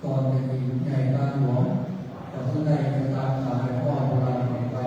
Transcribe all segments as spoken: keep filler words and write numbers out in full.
ตอนเป็นใหญ่บ้านหลวง ก็ต้องได้ไปตามสายพ่อโบราณของไป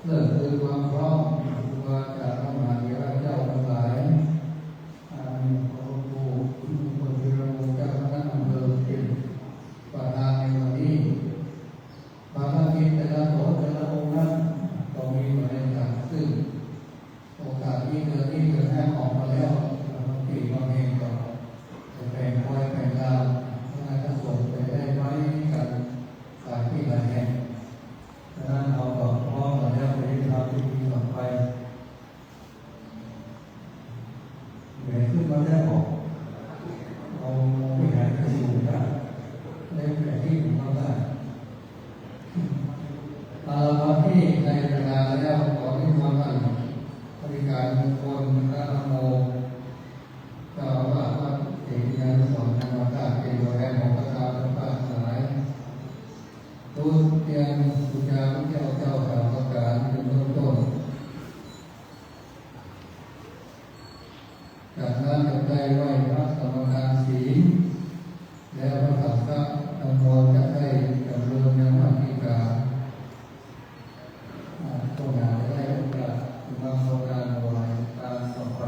เริ่มเตรียมความพร้อม ครูบาอาจารย์ พระมหาเถระเจ้าทั้งหลาย อามีพระครูมงคลธีรวงศ์ เจ้าคณะอำเภอ เป็นประธานในวันนี้ ภารกิจแต่ละตนแต่ละองค์นั้น ก็มีหลายอย่าง ซึ่งโอกาสนี้เดือนนี้เดือนแรกออกมาแล้ว บางทีบางแห่งก็จะแบ่งคอยแบ่งดาว เพราะฉะนั้นพระสงฆ์จะได้ไว้กันหลายที่หลายแห่ง ฉะนั้นเราก็พร้อมกันแล้ว ไปทำพิธีต่อไป แหม ขึ้นมาแล้วบอก เอาไปหาที่สูงนะ ได้แผนที่ผมทำได้ อาละวะที่ในเวลาแล้ว ขอนิมนต์ท่านอธิการมงคล พระนโม เจ้าอาวาสวัดเสนียานุสรณ์ธรรมธาตุ เป็นตัวแทนของศรัทธาทั้งหลาย ทูบเทียนบูชาพระเจ้า เจ้าสามประการเป็นเบื้องต้น จากนั้นจะได้ไหว้พระกรรมการศีล แล้วพระสังฆะ น้ำมนต์จะได้ดำเนินยามอธิการ อ่า ช่วงงานจะได้โอกาสมาภาวนาถวายทานต่อไป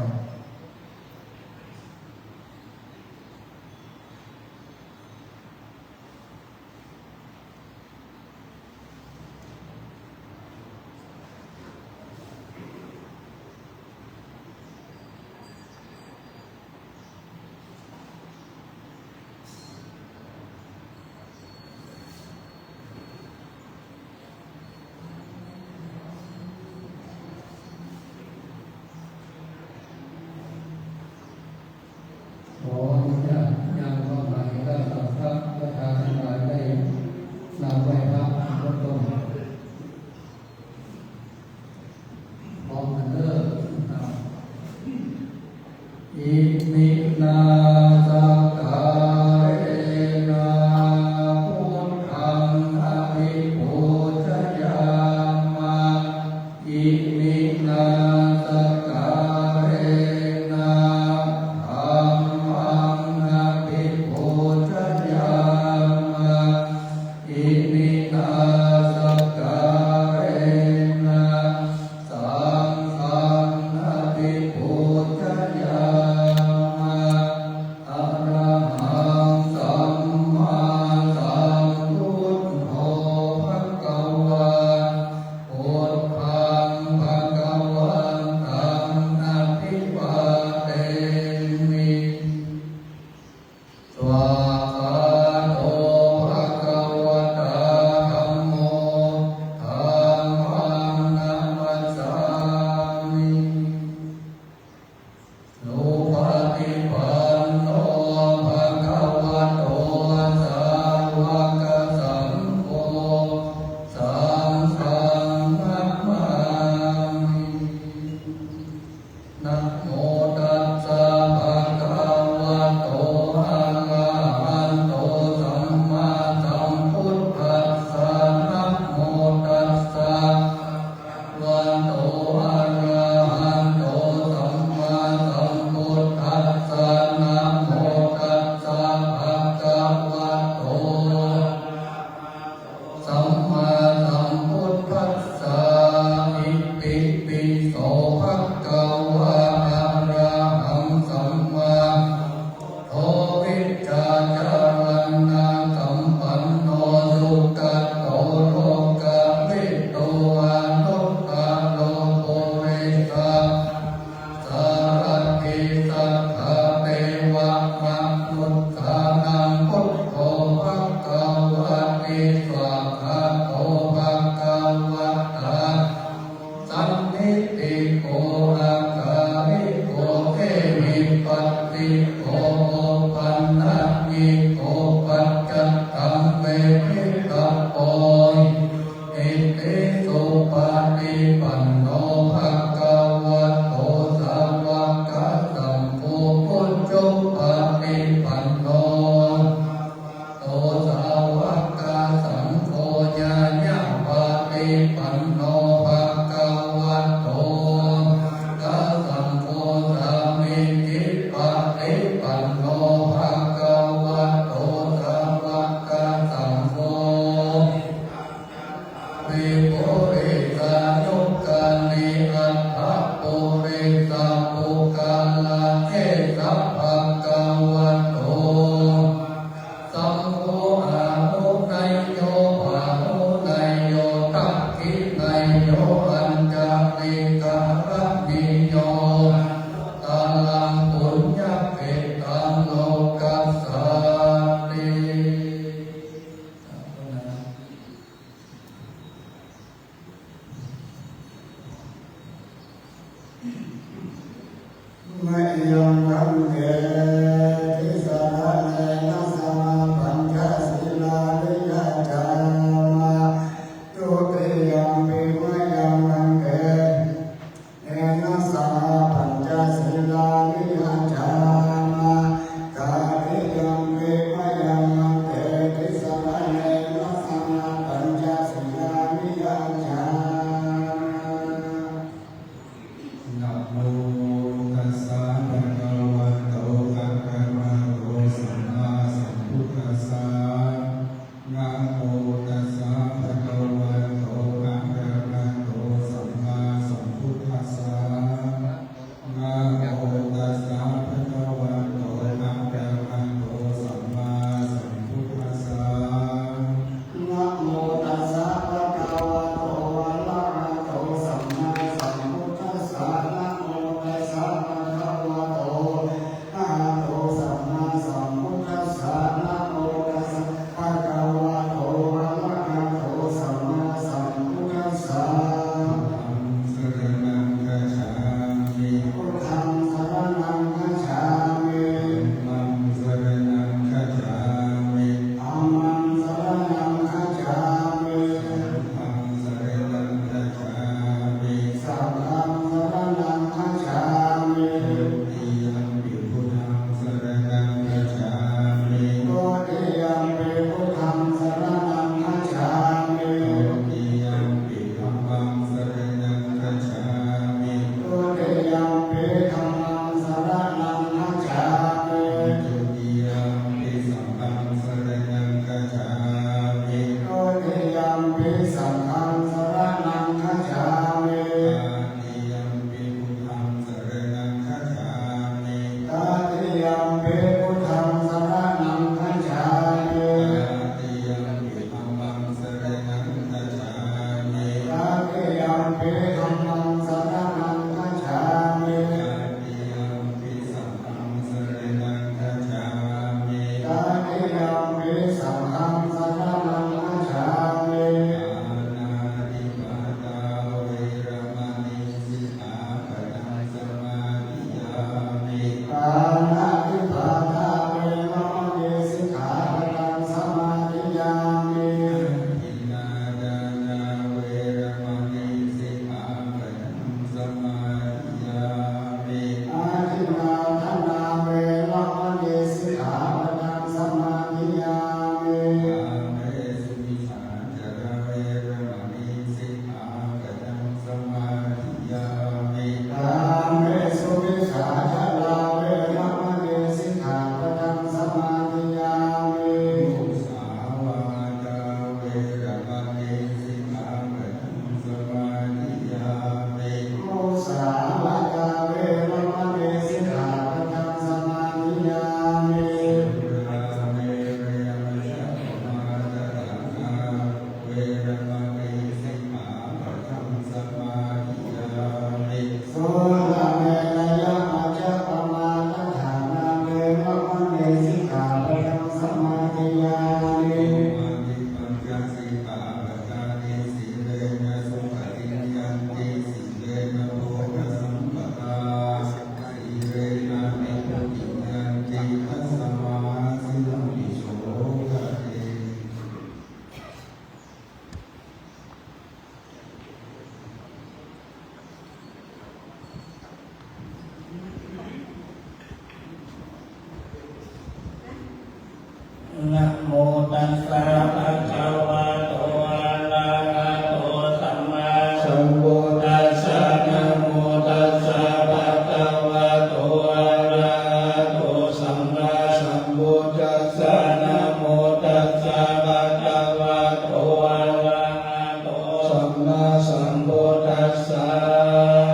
Namo tassa bhagavato arahato sammāsambuddhassa. Namo tassa bhagavato arahato sammāsambuddhassa. Namo tassa bhagavato arahato sammāsambuddhassa.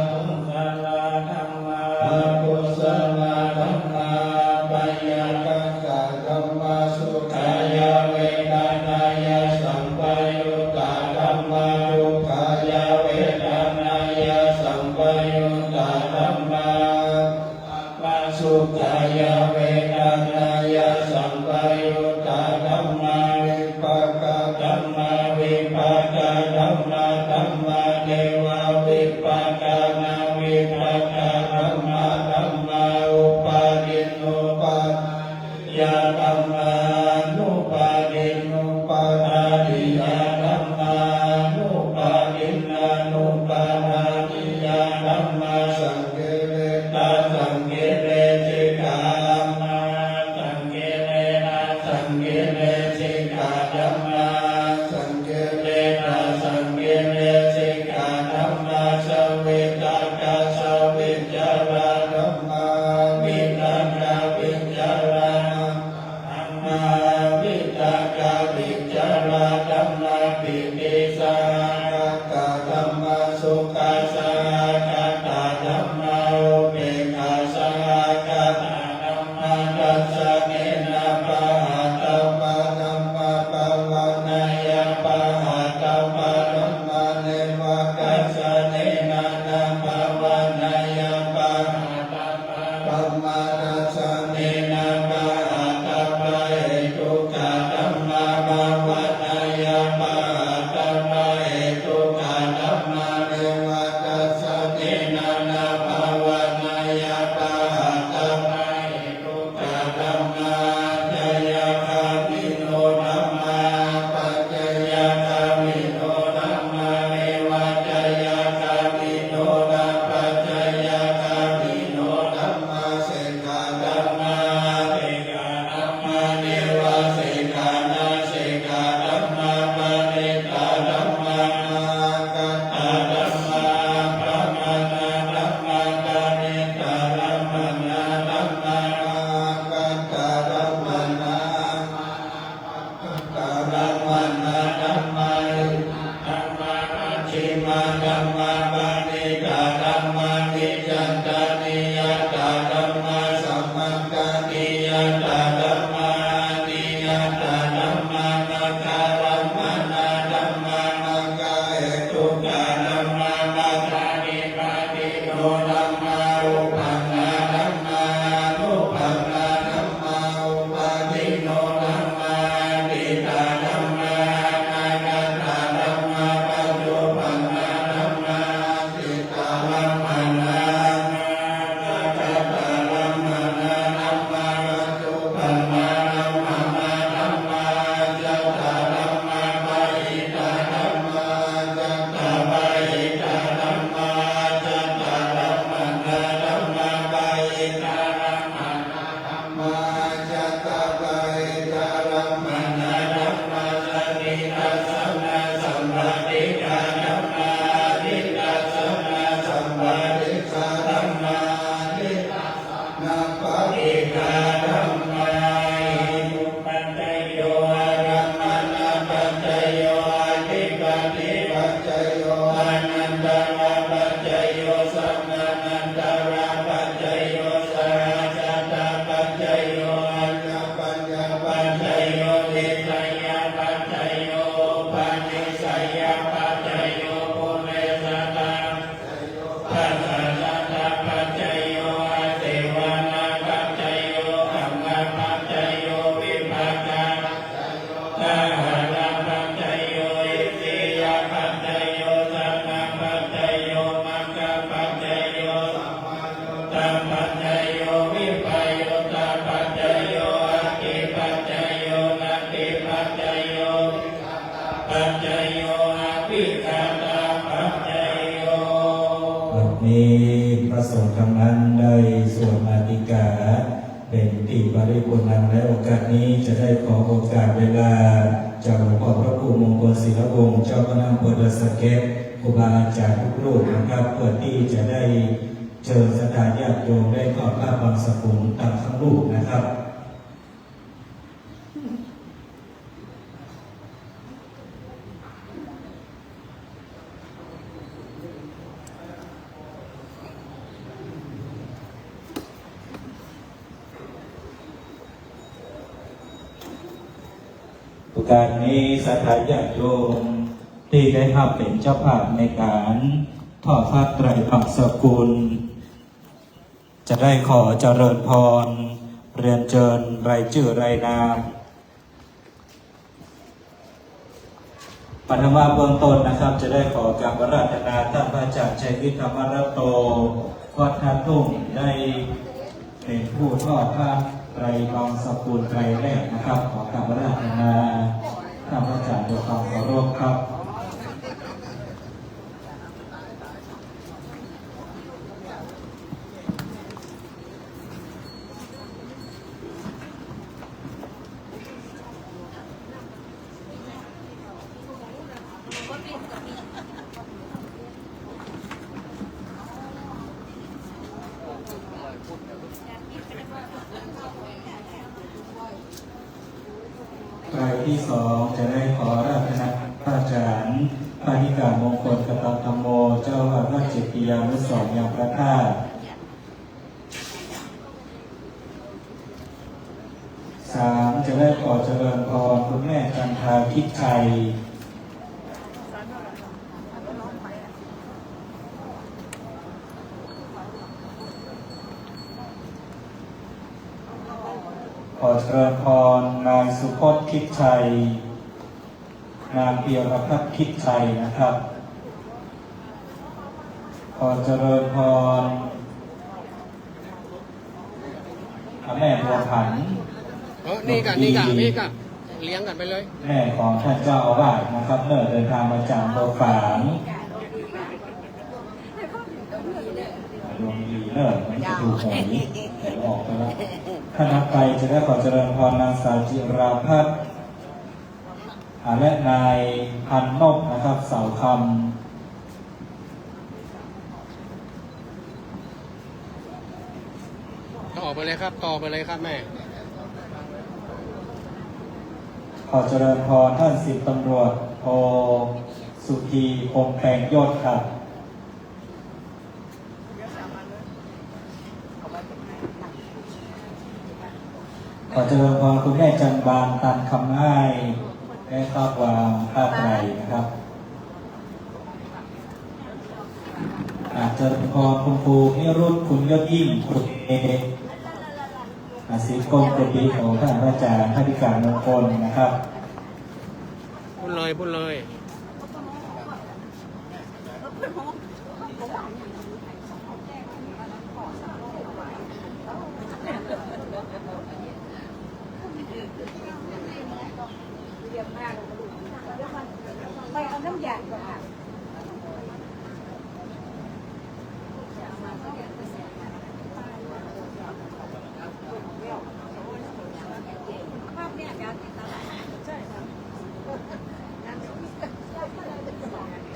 Kusalā dhammā, akusalā dhammā, abyākatā dhammā, sukhāya vedanāya sampayuttā dhammā, dukkhāya vedanāya sampayuttā dhammā, sukhāya vedanāya sampayuttā dhammā, vipākā dhammā, vipākā dhammā, dhammā nevavipākā, navipākā dhammā, dhammā upādinnupādāniyā dhammā, anupādinnupādāniyā dhammā, anupādinnānupādāniyā dhammā, saṅkiliṭṭhasaṅkilesikā dhammā, saṅkiliṭṭhasaṅkilesikā dhammā, saṅkiliṭṭhasaṅkilesikā dhammā, savitakkasavicārā dhammā, vitakkavicāramattā dhammā, vitakkavicārā dhammā, pītisahagatā dhammā, sukhasahagatā dhammā, upekkhāsahagatā dhammā, dassanena pahātabbā dhammā, bhāvanāya pahātabbā dhammā, neva dassanena na bhāvanāya pahātabbā dhammā, dassanena pahātabbahetukā dhammā, bhāvanāya pahātabbahetukā dhammā, neva dassanena na bhāvanāya pahātabbahetukā dhammā, ācayagāmino dhammā, apacayagāmino dhammā, nevācayagāmino nāpacayagāmino dhammā, sekkhā dhammā, sekkhā dhammā, nevasekkhā nāsekkhā dhammā, parittā dhammā, mahaggatā dhammā, appamāṇā dhammā, parittā dhammā, mahaggatā dhammā, mahappattā dhammā, hīnā dhammā, pacchimā dhammā, paṇītā dhammā, micchattaniyatā dhammā, sammattaniyatā dhammā, aniyatā dhammā, maggārammaṇā dhammā, maggahetukā dhammā, maggādhipatino dhammā, uppannā dhammā, anuppannā dhammā, uppādino dhammā, atītā dhammā, anāgatā dhammā, paccuppannā dhammā, atītārammaṇā dhammā, anāgatārammaṇā dhammā, paccuppannārammaṇā dhammā, ajjhattā dhammā, bahiddhā dhammā, ajjhattabahiddhā dhammā, ajjhattarammaṇā dhammā, bahiddhārammaṇā dhammā, ajjhattabahiddhārammaṇā dhammā, sanidassanasambādhiṭṭhā dhammā, nidassanasambādhiṭṭhā dhammā, nidassanappaṭighā dhammā. Hetupaccayo, ārammaṇapaccayo, adhipatipaccayo, anantarapaccayo, samanantarapaccayo, sahajātapaccayo, ajjhapaññapaccayo, nissayapaccayo, upanissayapaccayo, purejata paccayo, passajātapaccayo, āsevanapaccayo, kammapaccayo, vipākapaccayo, āhārapaccayo, indriyapaccayo, jhānapaccayo, maggapaccayo, sampayuttapaccayo, vippayuttapaccayo, atthipaccayo, natthipaccayo, paccayo, abhighātapaccayo. บัดนี้พระสงฆ์ทั้งนั้นได้สวดมาติกา เป็นที่บริบูรณ์ในโอกาสนี้จะได้ขอโอกาสเวลาจากหลวงพ่อพระครูมงคลศิลวงศ์ เจ้าคณะอำเภอดอยสะเก็ด ครูบาอาจารย์ทุกรูปนะครับ เพื่อที่จะได้เชิญศรัทธาญาติโยมได้ทอดผ้าบังสกุลทั้งทั้งรูปนะครับ โอกาสนี้ศรัทธาญาติโยมที่ได้รับเป็นเจ้าภาพในการทอดผ้าไตรบังสกุล จะได้ขอเจริญพร เรียนเชิญรายชื่อรายนาม ปฐมะเบื้องต้นนะครับ จะได้ขอกราบอาราธนาท่านพระอาจารย์ชัยวิทย์ ธรรมรัตโต วัดท่าตุ้ม ได้เป็นผู้ทอดผ้าไตรบังสกุลไตรแรกนะครับ ขอกราบอาราธนาท่านพระอาจารย์ด้วยความเคารพครับ รายที่สองจะได้ขออาราธนาพระอาจารย์ พระนิกายมงคลกตธรรมโม เจ้าอาวาสวัดเจติยานุสรณ์ยามพระธาตุ สาม จะได้ขอเจริญพรคุณแม่จันทาคิดชัย ขอเจริญพรนายสุพจน์คิดชัย นางพีรพัฒน์คิดชัยนะครับ ขอเจริญพร แม่บัวผัน เออ นี่กะ นี่กะ นี่กะ เลี้ยงกันไปเลย แม่ของท่านเจ้าอาวาสนะครับ เนอะ เดินทางมาจากอำเภอฝาง ดวงดีเนอะ มันจะถูกหวย หวยออกไปแล้ว ท่านถัดไปจะได้ขอเจริญพรนางสาวจิราพัฒน์ อ่า และนายพันนพนะครับ เสาคำ ต่อไปเลยครับ ต่อไปเลยครับแม่ ขอเจริญพรท่านสิบตำรวจโทสุธี พงษ์แปลงยศครับ ขอเจริญพรคุณแม่จันบาน ตันคำอ้าย และครอบครัวผ้าไตรนะครับ อ่า เจริญพรคุณครูนิรุต คุณยศยิ่ง คุณเอ อ่า ศิลป์กรมกุฏิของท่านพระอาจารย์ พระอธิการมงคลนะครับ พูดเลย พูดเลย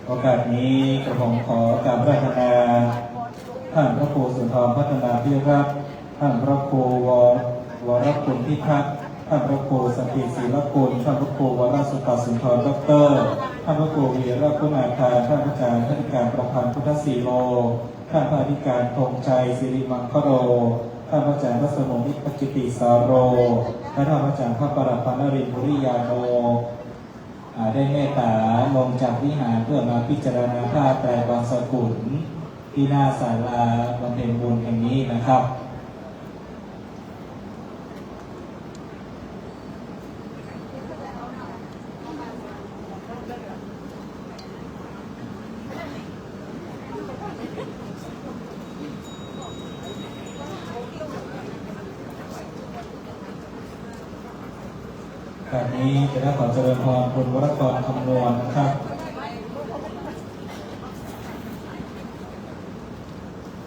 โอกาสนี้กระผมขอกราบอาราธนา ท่านพระครูสุนทรพัฒนาภิรัตน์ ท่านพระครูวร วรคุณพิทักษ์ ท่านพระครูสันติศิลคุณ ท่านพระครูวรสุตสุนทร ด็อกเตอร์ ท่านพระครูวีรคุณาคาร ท่านอาจารย์อธิการประพันธ์พุทธศิโล ท่านพระอธิการธงชัย สิริมังคโร ท่านพระอาจารย์รัศมุนิพักกิติสาโร และท่านพระอาจารย์พระประหลัดพรรณรินทร์ บุริยาโน อ่า ได้เมตตาลงจากวิหารเพื่อมาพิจารณาผ้าไตรบังสกุลที่หน้าศาลาบำเพ็ญบุญแห่งนี้นะครับ แบบนี้จะได้ขอเจริญพรคุณวรกรคำนวณนะครับ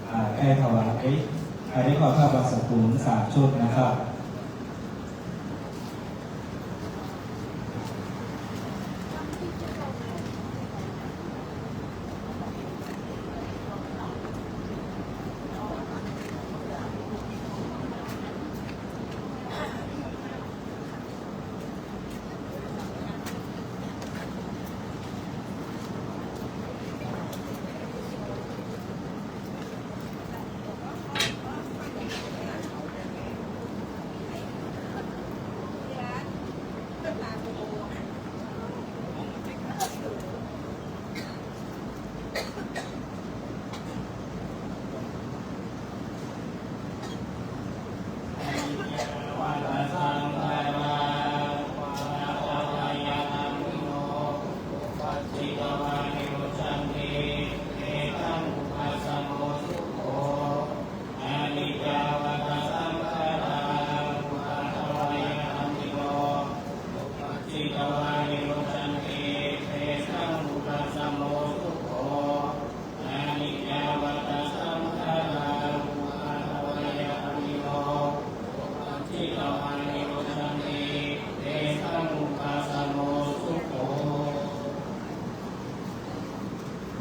อ่า ได้ถวาย อันนี้ขอผ้าบางสกุลสามชุดนะครับ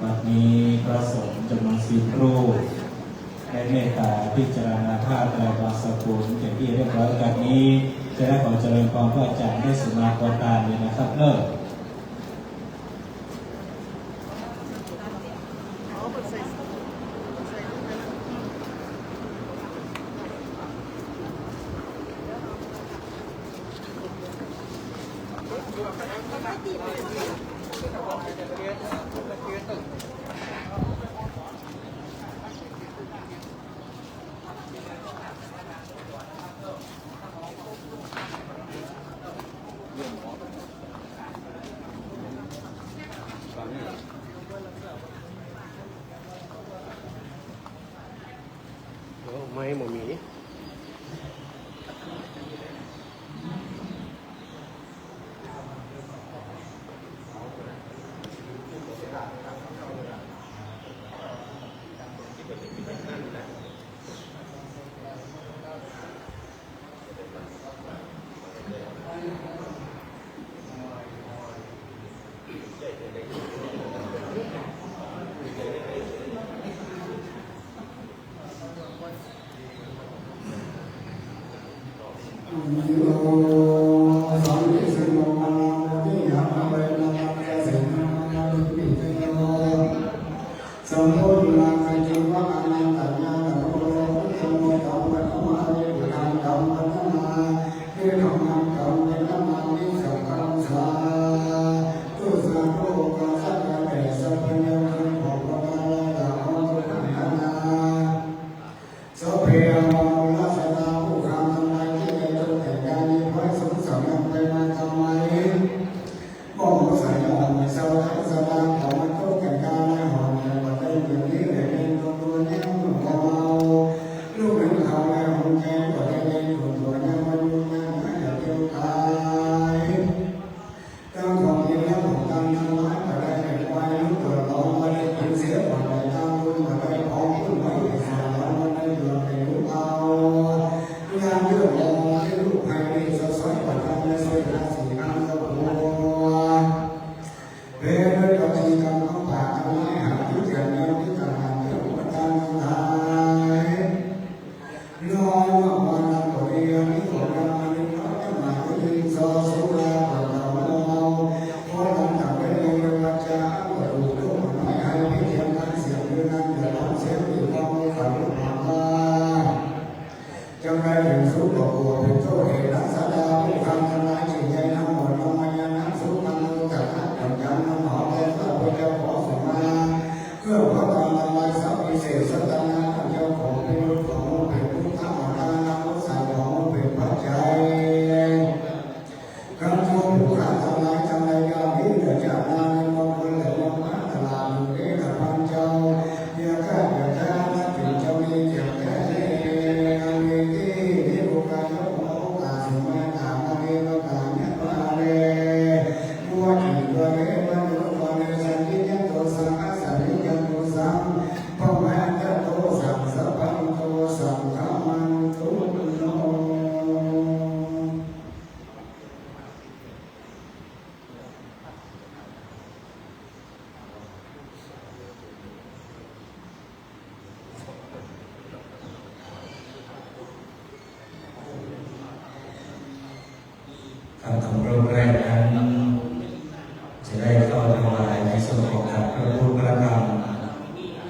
บัดนี้พระสงฆ์จำนวนสิบรูป ได้เมตตาพิจารณาผ้าไตรบางสกุลเป็นที่เรียบร้อยกันนี้ จะได้ขอเจริญพรพระอาจารย์ได้สุมาโกตาเลยนะครับเนอะ โอ้ ไมค์บ่มี สัพเพอมรสนาผู้ข้ามทำลายกิเลสจงแต่งกายมีพระส ครับ คำรอบแรกนั้น จะได้เข้าถวายในส่วนของการพระพุทธพระธรรม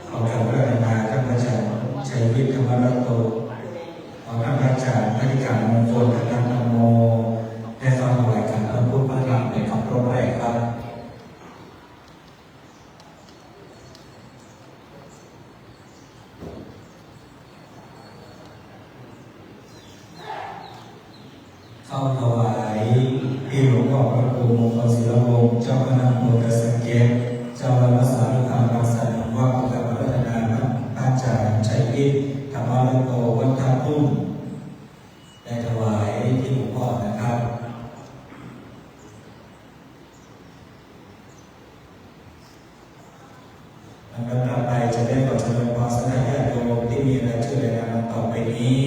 ขอกราบอาราธนาท่านพระอาจารย์ชัยวิทย์ ธรรมรัตโต ขอท่านพระอาจารย์อธิการมงคล ธนธรรมโม ได้เข้าถวายการพระพุทธพระธรรมเป็นคำรอบแรกครับ เข้าถวายที่หลวงพ่อพระครูมงคลศิลวงศ์ เจ้าคณะอำเภอดอยสะเก็ด เจ้าวัดวัดสารุคามรังสรรค์ ว่าขอกราบอาราธนาพระอาจารย์ชัยวิทย์ ธรรมรัตโต วัดท่าตุ้ม ได้ถวายที่หลวงพ่อนะครับ ลำดับถัดไปจะได้ขอเจริญพรศรัทธาญาติโยมที่มีรายชื่อรายนามดังต่อไปนี้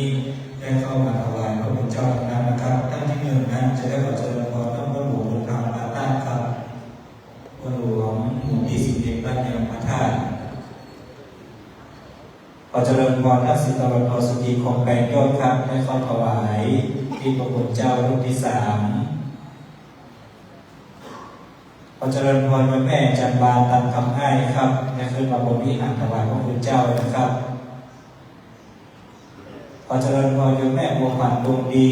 ได้เข้ามาถวายพระคุณเจ้าทั้งนั้นนะครับ ท่านที่หนึ่งนั้นจะได้ขอเจริญพรท่านพ่อหลวงบุญธรรม ปาต้าครับ พ่อหลวงหมู่ที่สิบเอ็ด บ้านยางพระธาตุ ขอเจริญพรท่านสิบตำรวจโทสุธี คงแปงยอดครับ ได้เข้าถวายที่พระคุณเจ้ารูปที่สาม ขอเจริญพรโยมแม่จันบาน ตันคำอ้ายครับ ได้ขึ้นมาบนวิหารถวายพระคุณเจ้านะครับ ขอเจริญพรโยมแม่บัวขวัญ ดวงดี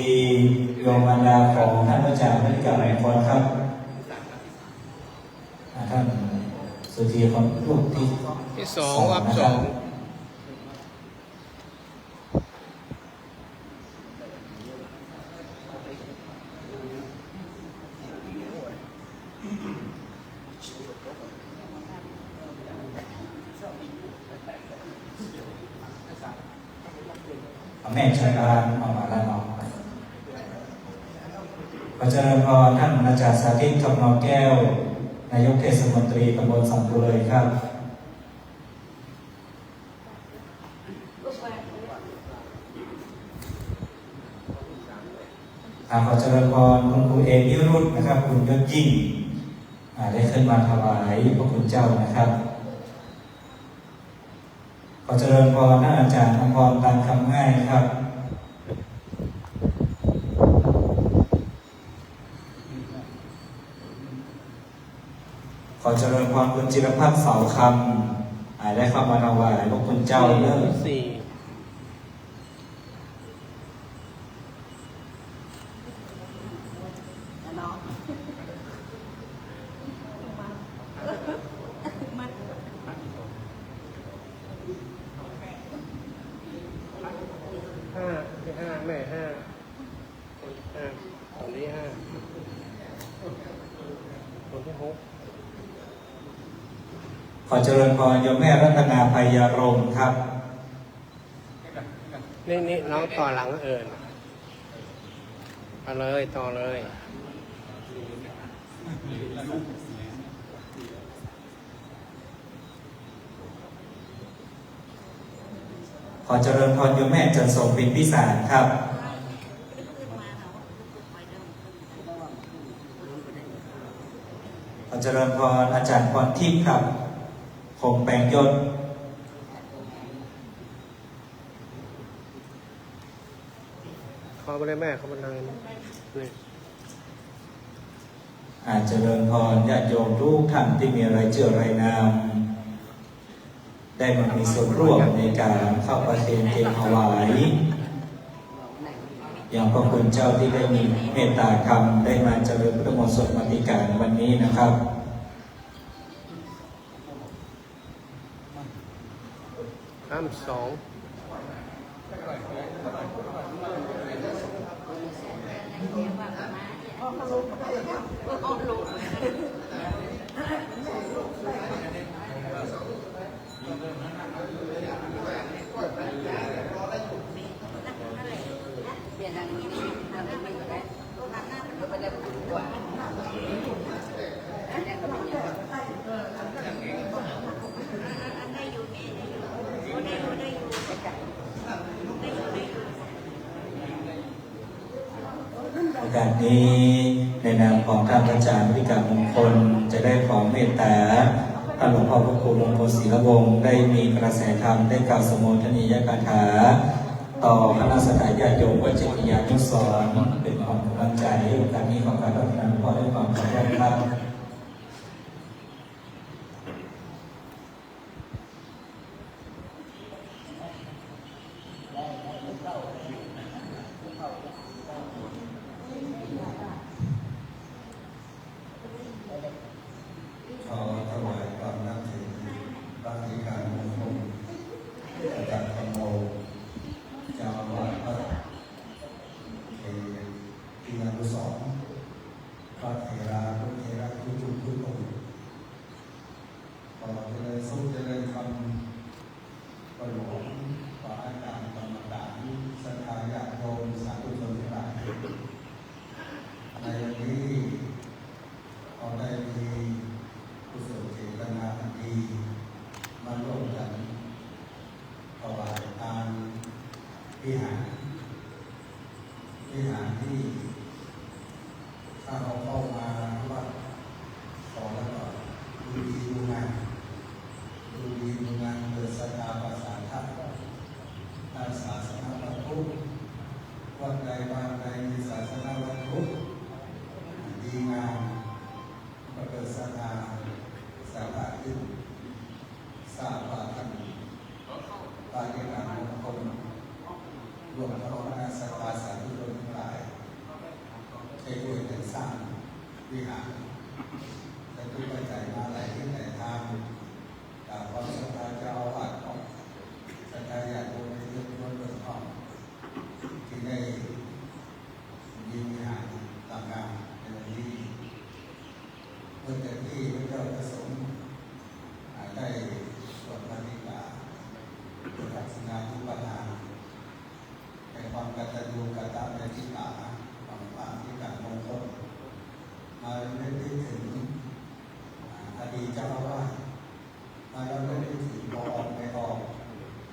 โยมมารดาของท่านพระอาจารย์ พนิกา หลายพรครับ อ่า ท่านสุธี คนรูปที่ ที่สอง สอง ครับ นะครับ สอง เอาแม่จันบานออกมาแล้วเนาะ ขอเจริญพรท่านอาจารย์สาธิต คำนอแก้ว นายกเทศมนตรีตำบลสำโรงเลยครับ อ่า ขอเจริญพรคุณครูเอ นิรุตนะครับ คุณยศยิ่ง อ่า ได้ขึ้นมาถวายพระคุณเจ้านะครับ ขอเจริญพรท่านอาจารย์อมร ตันคำอ้ายครับ ขอเจริญพรคุณจิรพัฒน์ เสาคำ อ่า ได้เข้ามาถวายพระคุณเจ้าเนอะ สี่ ห้า ที่ห้า แม่ห้า คนห้า ตอนนี้ห้า คนที่หก ขอเจริญพรโยมแม่รัตนา ไพยารมณ์ครับ นี่ นี่ น้องต่อหลังเอิญ เอาเลย ต่อเลย ขอเจริญพรโยมแม่จันทร์โสม ปินพิสารครับ ขอเจริญพรอาจารย์พรทิพย์ครับ คงแปงยศ เข้ามาเลยแม่ เข้ามานั่งนี่ อ่า เจริญพรญาติโยมทุกท่านที่มีรายชื่อรายนาม ได้มามีส่วนร่วมในการเข้าประเคนเกณฑ์ถวาย อย่างพระคุณเจ้าที่ได้มีเมตตาธรรม ได้มาเจริญพุทธมนต์สวดมนติการวันนี้นะครับ ห้ามสอง โอกาสนี้ในนามของท่านพระอาจารย์พนิกามงคล จะได้ขอเมตตาท่านหลวงพ่อพระครูมงคลศิลวงศ์ ได้มีกระแสธรรม ได้กล่าวสมโภชนียกถา ต่อคณะศรัทธาญาติโยมวัดเจติยานุสรณ์ เป็นขวัญกำลังใจ โอกาสนี้ขอกราบ สอง พระเถรานุเถระทุกๆทุกองค์ ขอเจริญสุขเจริญธรรม พ่อหลวง พระอาจารย์ กรรมการ ศรัทธาญาติโยม สาธุชนทั้งหลาย ในวันนี้เราได้มีกุศลเจตนาอันดี มาร่วมกันถวายทานวิหาร วิหารที่ ถ้าเราเข้ามาวัด ขอแล้วก็ดูดีดูงาม ดูดีดูงาม เกิดศรัทธาประสาทะ ด้านศาสนวัตถุ วัดใดวาใดมีศาสนวัตถุ ดีงาม ก็เกิดศรัทธา ศรัทธาขึ้น ทราบว่าท่าน พระอาจารย์มงคล รวมทั้งคณะศรัทธาสาธุชนทั้งหลาย ได้ช่วยกันสร้างวิหาร และทุกปัจจัยมาหลายทิศหลายทาง กราบขอศรัทธาเจ้าอาวาส ศรัทธาญาติโยมในเพื่อนร่วมเมืองห้อง ที่ได้มีวิหารหลังงามในวันนี้ เพื่อจะที่พระเจ้าประสงค์ อ่า ได้สวดมาติกา เพื่อทักษิณานุปทาน ในความกตัญญูกตเวทิตา ของพระอธิการมงคล มาระลึกนึกถึง อ่า อดีตเจ้าอาวาส มาระลึกนึกถึงพ่อออกแม่ออก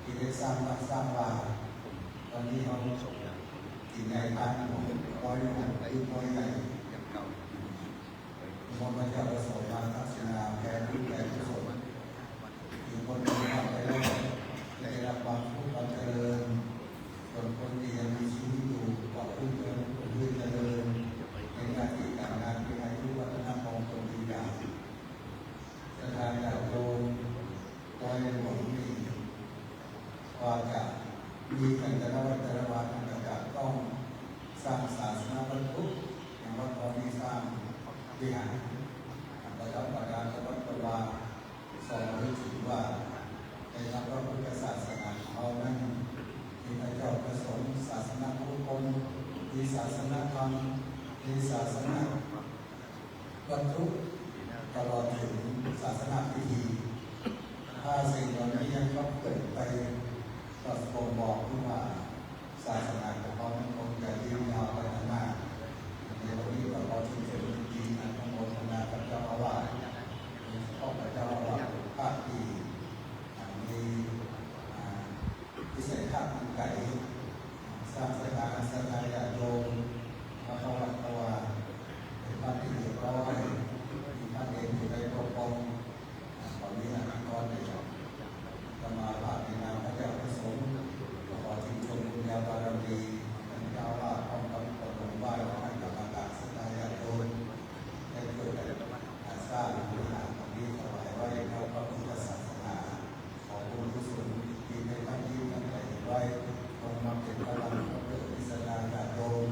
ที่ได้สร้างวัดสร้างวา วันนี้เขากินในบ้านของร้อยหลวง อายุร้อยใหญ่ มนต์พระเจ้าประสงค์มาทักษิณาแผ่บุญแผ่กุศล อยู่บนเรือนไปแล้ว จะได้รับความสุขความเจริญ ส่วนคนที่ยังมีชีวิตอยู่ ก็ให้เจริญให้เจริญ ในหน้าที่การงาน มีอายุวัฒนะมงคลยืนยาว ศรัทธาญาติโยม ร้อยหลวงนี่ ก็จะมีกันแต่ละวัดแต่ละวา ก็จะต้องสร้างศาสนวัตถุ อย่างวัดตอนนี้สร้างวิหาร ประดับประดาตวัดตวา สอนให้ถือว่าในพระพุทธศาสนาของเรานั้น มีพระเจ้าประสงค์ ศาสนบุคคล มีศาสนธรรม มีศาสนวัตถุ ตลอดถึงศาสนพิธี ถ้าสิ่งเหล่านี้ยังต้องเกิดไป ก็บ่งบอกถึงว่า ศาสนาของเรามันคงจะยืนยาวไปข้างหน้า ในวันนี้ก็ขอชื่นชมยินดีอนุโมทนากับเจ้าอาวาส ข้าพเจ้าอาวาสภาคที่ มี อ่า วิสัยทัศน์อันไกล สร้างศรัทธา ศรัทธาญาติโยม มาเข้าวัดเข้าวา เป็นพระที่เรียบร้อย มีพระเณรอยู่ในปกครอง ขออนุญาตก่อนนะครับ อาตมาภาพในนามพระเจ้าประสงค์ ก็ขอชื่นชมบุญญาบารมี ท่านเจ้าอาวาส พร้อมกับคนหลวงไหว้ ขอให้กรรมการศรัทธาญาติโยม ได้ช่วยกันสร้างวิหารตรงนี้ถวายไว้เพื่อพระพุทธศาสนา ขอบุญกุศลที่ในครั้งนี้ตั้งใจไว้ จงมาเป็นพลังให้เกิดศรัทธาญาติโยม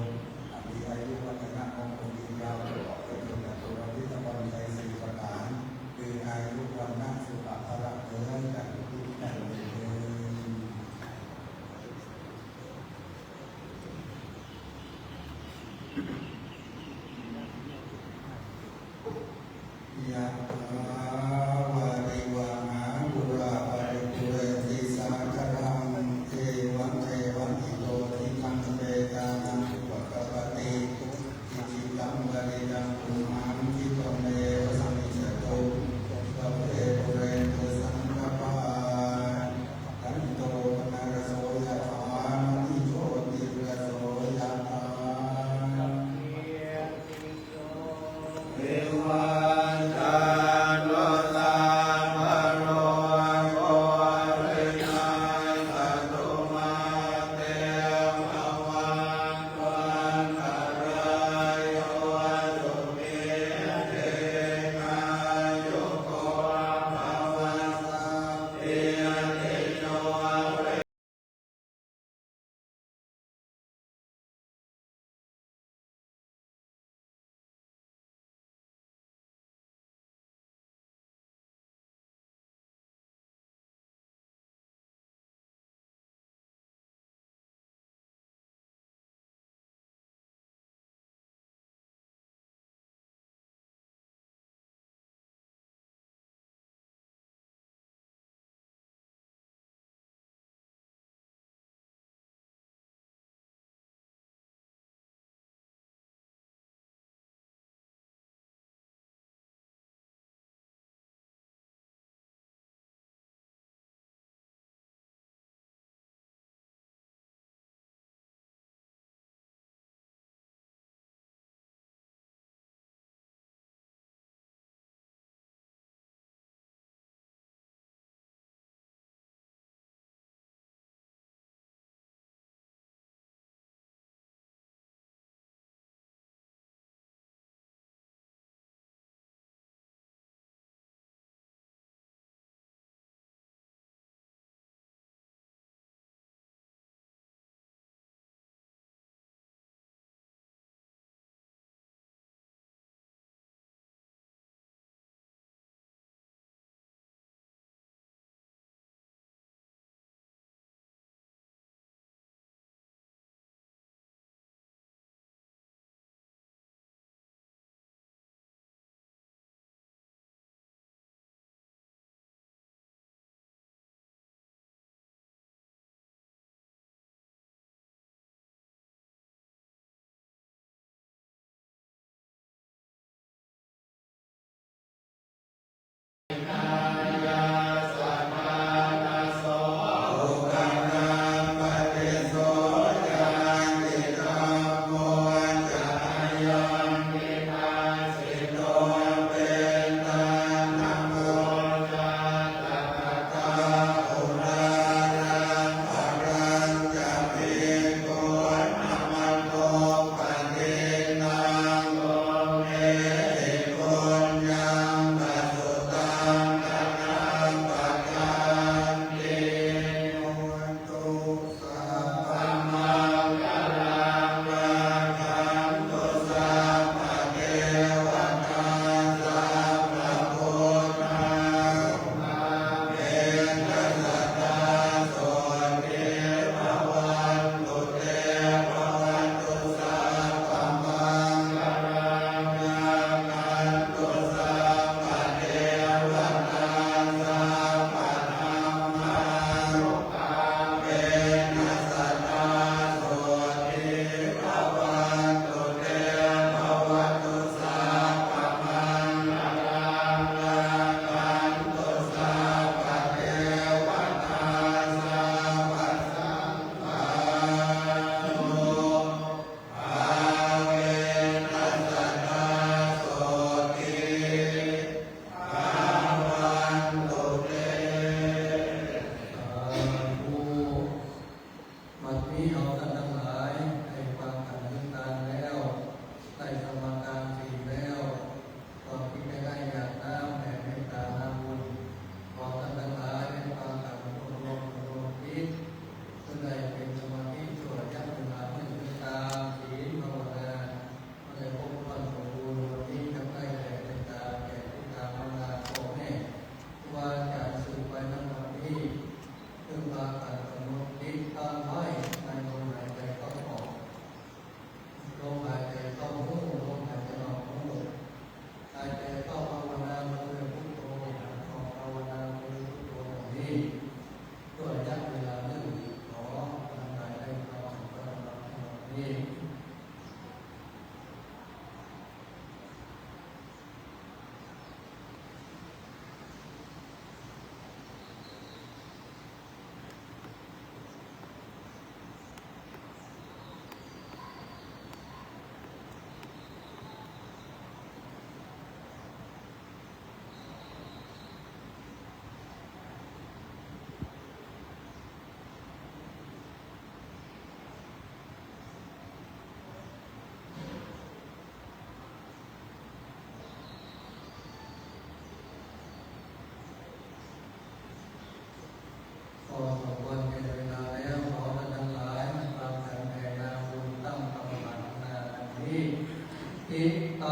มีอายุวัฒนะมงคลยืนยาว ประกอบด้วยบุญญาบารมีทั้งหมดสี่ประการ คืออายุ วัณณะ สุขะ พละ เหมือนกันทุกท่านเทอญ Yathā vārivahā pūrā paripūrenti sāgaraṃ, evameva ito dinnaṃ petānaṃ upakappati. Icchitaṃ patthitaṃ tumhaṃ khippameva samijjhatu, sabbe pūrentu saṅkappā, cando paṇṇaraso yathā, maṇi jotiraso yathā.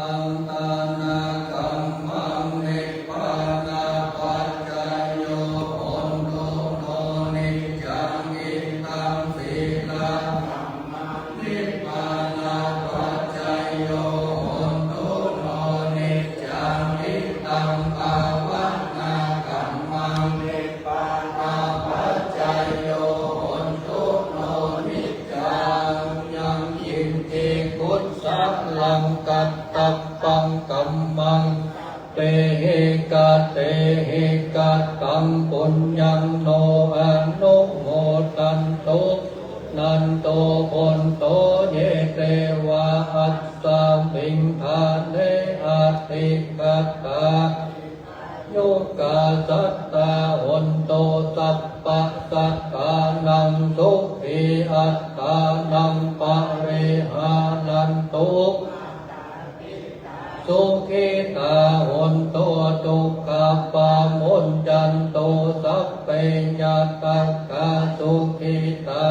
Dānakammaṃ nibbānapaccayo hotu no niccaṃ. Idaṃ sīlakammaṃ nibbānapaccayo hotu no niccaṃ. Idaṃ bhāvanākammaṃ nibbānapaccayo hotu no niccaṃ. Yaṅkiñci kusalaṃ kattabbaṃ kammaṃ sabbehi katehi kataṃ puññaṃ no anumodantu suṇantu bhonto ye devā asmiṃ ṭhāne adhigatā yukā sattā hontu sabbasattānaṃ sukhī attānaṃ pariharantu. Sukhitā hontu dukkhā pamuñcantu sabbe ñātakā sukhitā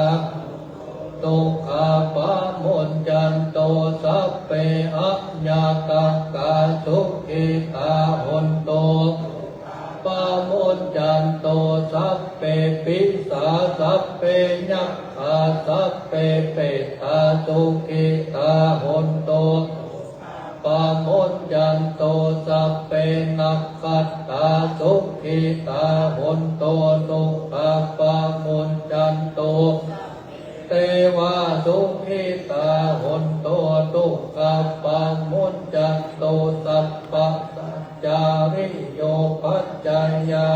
dukkhā pamuñcantu sabbe aññātakā sukhitā hontu pamuñcantu sabbe pisā sabbe yakkhā sabbe petā sukhitā hontu pamuñcantu sabbe nakkhattā sukhitā hontu dukkhā pamuñcantu devā sukhitā hontu dukkhā pamuñcantu sabbasaṅkāriyupajjhāyā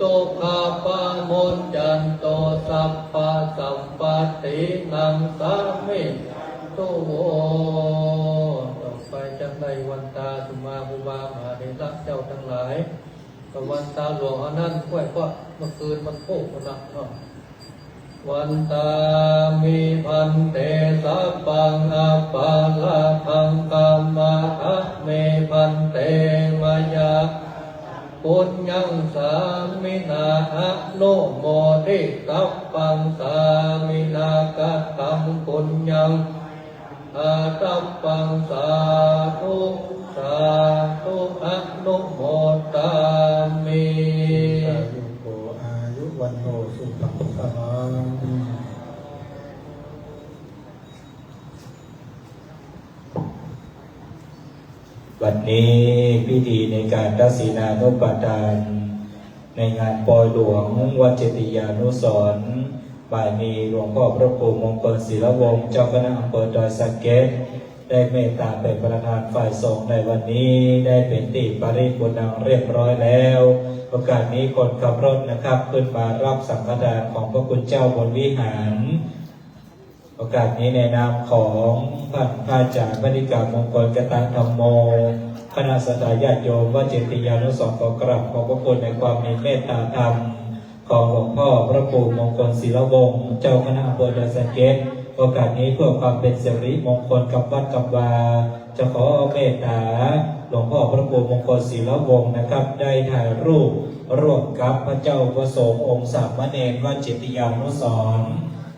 sukhā pamuñcantu sabbasampattīnaṃ samijjhantu vo. ต่อไปจักได้วันตาสุมาภูบามาเถระเจ้าทั้งหลาย กับวันตาหลวงเท่านั้น กล้วยก็เมื่อคืนมันโคกมันหนักเนาะ Vandāmi bhante sabbaṃ aparādhaṃ khamatha me bhante mayā puññaṃ sāminā anumoditabbaṃ sāminā kataṃ puññaṃ dātabbaṃ sādhu sādhu anumodāmi. อายุโก อายุวัณโณ สุขัง พลัง วันนี้พิธีในการทักษิณานุปทานในงานปอยหลวงวัดเจติยานุสรณ์ บ่ายมีหลวงพ่อพระครูมงคลศิลวงศ์ เจ้าคณะอำเภอดอยสะเก็ด ได้เมตตาเป็นประธานฝ่ายสงฆ์ในวันนี้ ได้เป็นที่ปริภุณังเรียบร้อยแล้ว โอกาสนี้คนขับรถนะครับ ขึ้นมารับสังฆทานของพระคุณเจ้าบนวิหาร โอกาสนี้ในนามของท่านพระอาจารย์มณิกามงคลกตะธัมโม คณะศรัทธาญาติโยมวัดเจติยานุสรณ์ ขอกราบขอบพระคุณในความมีเมตตาธรรมของหลวงพ่อพระครูมงคลศิลวงศ์ เจ้าคณะอำเภอดอยสะเก็ด โอกาสนี้เพื่อความเป็นสิริมงคลกับวัดกับวา จะขอเมตตาหลวงพ่อพระครูมงคลศิลวงศ์นะครับ ได้ถ่ายรูปร่วมกับพระเจ้าประสงค์องค์สามเณรวัดเจติยานุสรณ์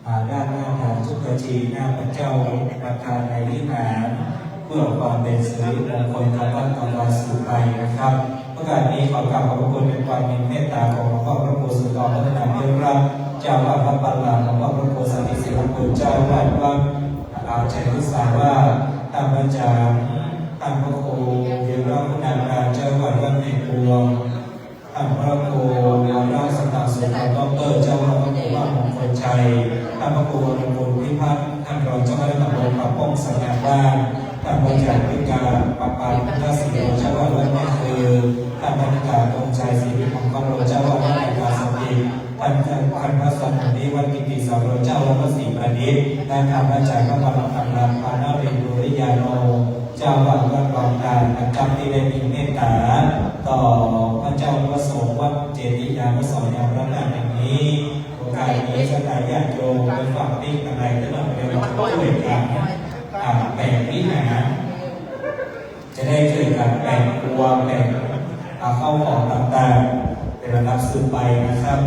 อ่า ด้านหน้าฐานจุกจีหน้าพระเจ้าประธานในวิหาร เพื่อความเป็นสิริมงคลกับวัดกับวาสืบไปนะครับ โอกาสนี้ขอกราบขอบพระคุณในความมีเมตตาของหลวงพ่อพระครูสุนทรพัฒนาภิรัตน์ เจ้าวัดวัดปัลลา หลวงพ่อพระครูสันติศิลปุญเจ้าวัดวัดอ่าวไชยมุสาวาท ท่านพระอาจารย์ ท่านพระครูวีระคุณาการ เจ้าวัดวัดในพวง ท่านพระครูวรสัตตสุนทร ด็อกเตอร์ เจ้าวัดพระครูบ้านมงคลชัย ท่านพระครูวรพงศ์พิพัฒน์ ท่านรองเจ้าคณะตำบลป่าป้องสง่าราษฎร์ ท่านพระอาจารย์พิการปะปานพุทธศรี เจ้าวัดวัดแม่คือ ท่านพระอาจารย์ธงชัย ศรีวิมลคโร เจ้าวัดวัดนาคาสถิต ท่าน ท่านพระสมุนีวัดกิติสาโร เจ้าวัดวัดศรีพานิช และท่านพระอาจารย์พระพรหมธรรมรัตน์ ปานรินทร์ บุริยาโน เจ้าวัดวัดวังตาลนะครับ ที่ได้มีเมตตาต่อพระเจ้าประสงค์วัดเจติยานุสรณ์ยามรัตนแห่งนี้ โอกาสนี้ศรัทธาญาติโยมไปฝากที่ข้างในตลอดเวลาช่วยกัน อ่า แบ่งวิหาร จะได้ช่วยกันแบ่งครัว แบ่ง อ่า ข้าวของต่างๆ เป็นลำดับสืบไปนะครับ